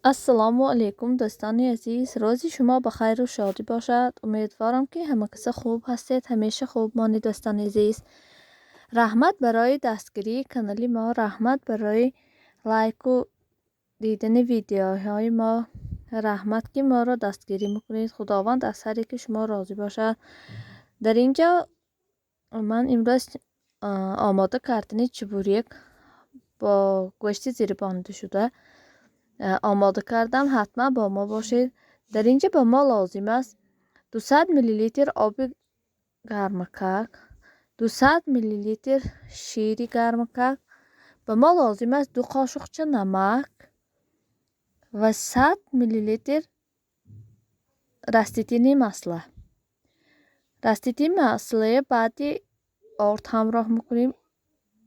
Ассалому алайкум, дӯстони азиз. Рӯзи шумо ба хайру шодӣ бошад. Умедворам, ки ҳама каса хуб ҳастед. Ҳамеша хуб монед, дӯстони азиз. Раҳмат барои дастгирии канали мо, раҳмат барои лайку дидани видеоҳои мо, раҳмат, ки моро дастгирӣ мекунед. Худованд аз ҳар яки шумо розӣ бошад. Дар ин ҷо ман имрӯз омода кардани чебурек бо гӯшти зирбондашуда омода кардам. Ҳатман бо мо бошед. Дар ин ҷо ба мо лозим аст 200 миллилитр оби гармакак, 200 миллилитр шири гармакак, ба мо лозим аст 2 қошуқча намак ва 100 миллилитр растительный масло. Растительный маслое баъди орд ҳамроҳ мекунем.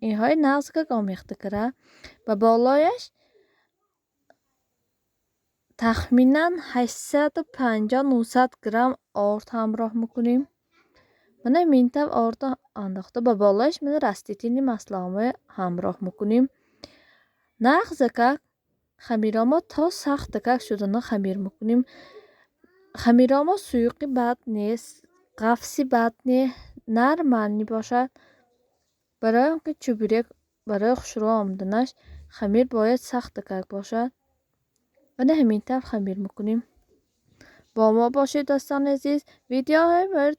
Инҳои нағзакак омехта кара, ба болояш тахминан 850-900 грамм орд ҳамроҳ мекунем. Мана минтав ордро андохта, ба болояш мана растительный маслоҳои ҳамроҳ мекунем. Нағзакак хамиромо то сахтакак шудана хамир мекунем. Хамиромо суюқи бад нест, ғафси бад не, нормальный бошад. Барои он ки чебурек барои хушрӯ омаданаш хамир бояд сахтакак бошад. Мана ҳамин тавр хамир мекунем. Бо мо бошед, дӯстони азиз. Видеоҳои моро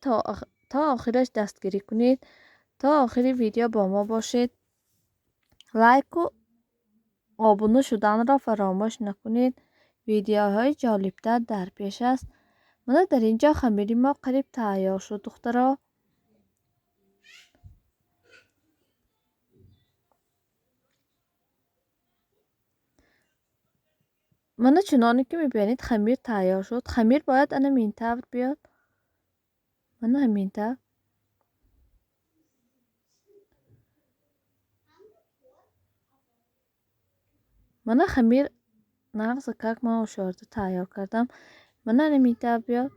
то охираш дастгирӣ кунед. То охири видео бо мо бошед. Лайку обуна шуданро фаромӯш накунед. Видеоҳои ҷолибтар дар пеш аст. Мана дар ин ҷо хамири мо қариб тайёр шуд, духтаро. Мана чуноне ки мебинед, хамир тайёр шуд. Хамир бояд ана ҳамин тавр биёд. Мана ҳамин тавр. Мана хамир нағзакак ман ошорда тайёр кардам. Мана ҳамин тавр биёд.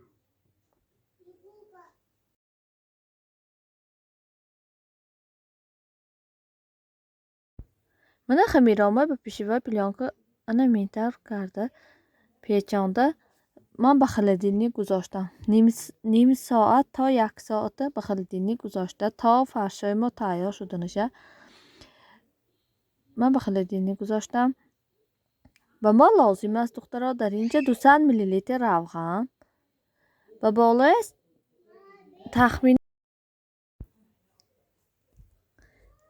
Мана хамиромай ба пищевой плёнка ана ҳамин тавр карда печонда ман ба холодильник гузоштам. Ним соат то як соата ба холодильник гузошта, то фаршои мо тайёр шуданаша ман ба холодильник гузоштам. Ба мо лозим аст, духтаро, дар ин ҷо 200 миллилитр равған, ба болояш тахмин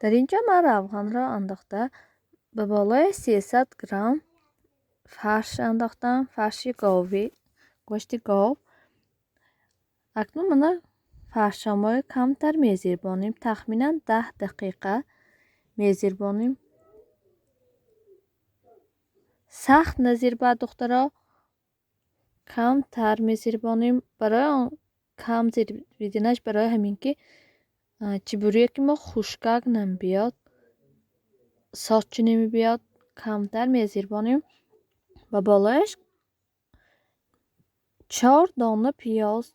дар ин ҷо ман равғанро андохта, ба болои 300 грамм фарш андохтам, фарши говӣ, гӯшти гов. Акнун мана фаршомои камтар мезирбонем, тахминан 10 дақиқа мезирбонем. Сахт назирбад, духтаро, камтар мезирбонем. Барои он кам зирбиданаш барои ҳамин ки чебуреки мо хушкак намебиёд, сочи намебиёд, камтар мезирбонем. Ба болояш 4 дона пиёз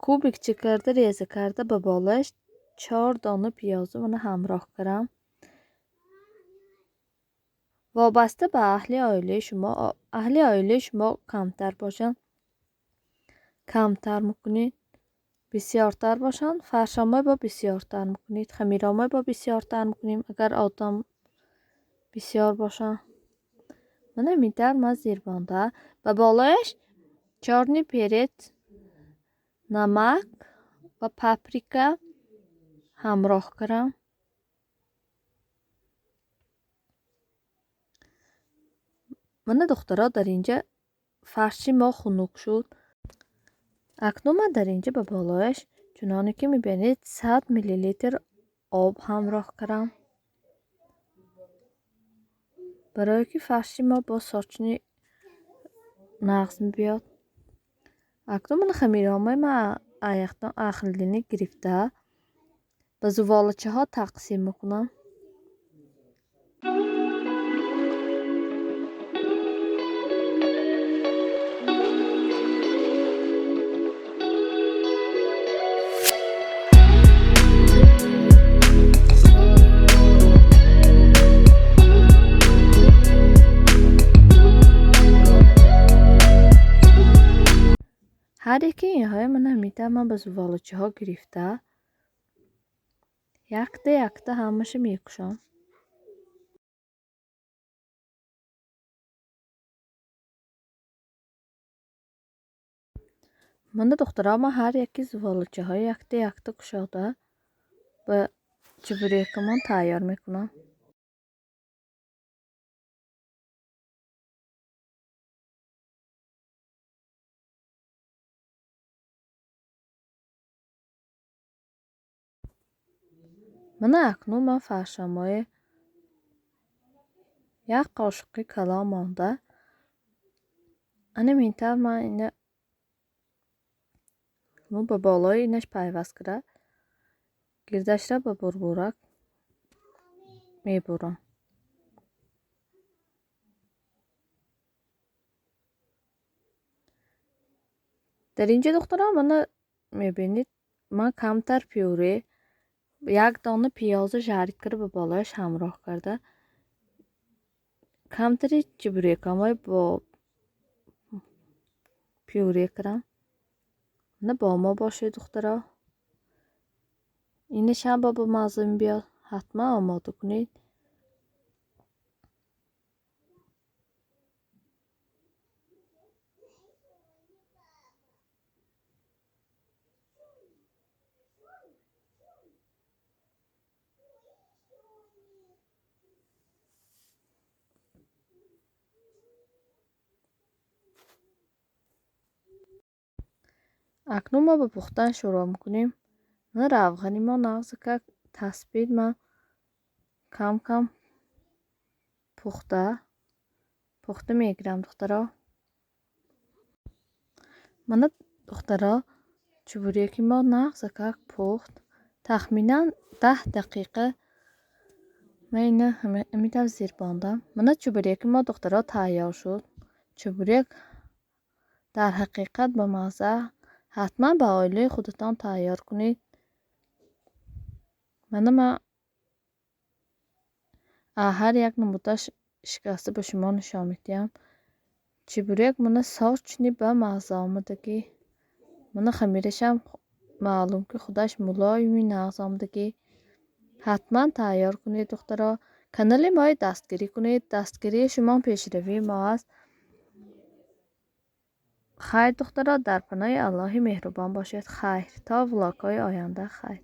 кубикча карда реза карда, ба болояш 4 дона пиёзу мана ҳамроҳ кардам. Вобаста ба аҳли оилаи шумо, аҳли оилаи шумо камтар бошанд, камтар мекунед, бисёртар бошанд, фаршомой бо бисёртар мекунед, хамиромой бо бисёртар мекунем, агар одам бисёр бошанд. Мана ҳамин тавр ман зирбонда, ба болояш чёрный перец, намак ва паприка ҳамроҳ кардам. Мана, духтаро, дар ин ҷо фарши мо хунук шуд. Акнун ман дар ин ҷо ба болояш чуноне ки мебинед 100 миллилитр об ҳамроҳ кардам. Барое ки фарши мо бо сочни нағз мебиёд. Акнун мана хамиромаи ман аяқтон холодильник гирифта ба зуволачаҳо тақсим мекунам. Ҳар яки инҳоя мана ҳаминтавр ман ба зуволачаҳо гирифта якта якта ҳамаша мекушам. Мана духтаро, ман ҳар яки зуволачаҳои якта якта кушода ба чебурекамон тайёр мекунам. Мана акнун ман фаршамои як қошуқи калон монда. Ана минтавр ман ина ба болои инаш пайваст кара гирдашра ба бурбурак мебурам. Дар инҷо духтарон мана мебинед, ман камтар пюре, як дона пиёза жарид карда ба болояш ҳамроҳ карда камтари чебурекамои бо пюре кардам. Мана бо мо бошед духтаро. Инашам ба мазза мебиёд, ҳатман омода кунед. Акнун мо ба пухтан шурӯъ мекунем. Мана равғани мо нағзакак тасбит, ман кам-кам пухта мегирам духтаро. Мана духтаро, чебуреки мо нағзакак пухт. Тахминан 10 дақиқа ман ина ҳамин тавр зир бондам. Мана чебуреки мо духтаро тайёр шуд. Чебурек дар ҳақиқат ба мазза, ҳатман ба оилаи худатон тайёр кунед. Мана ман ҳар як намудаш шикаста ба шумо нишон медиҳам. Чебурек мана сочни ба мазза омадагӣ. Мана хамирашам маълум ки худаш мулоими нағз омадагӣ. Ҳатман тайёр кунед духтаро. Канали мои дастгирӣ кунед. Дастгирии шумо пешравии мо аст. Хайр духтаро, дар паноҳи Аллоҳи меҳрубон бошед. Хайр, то влогҳои оянда. Хайр.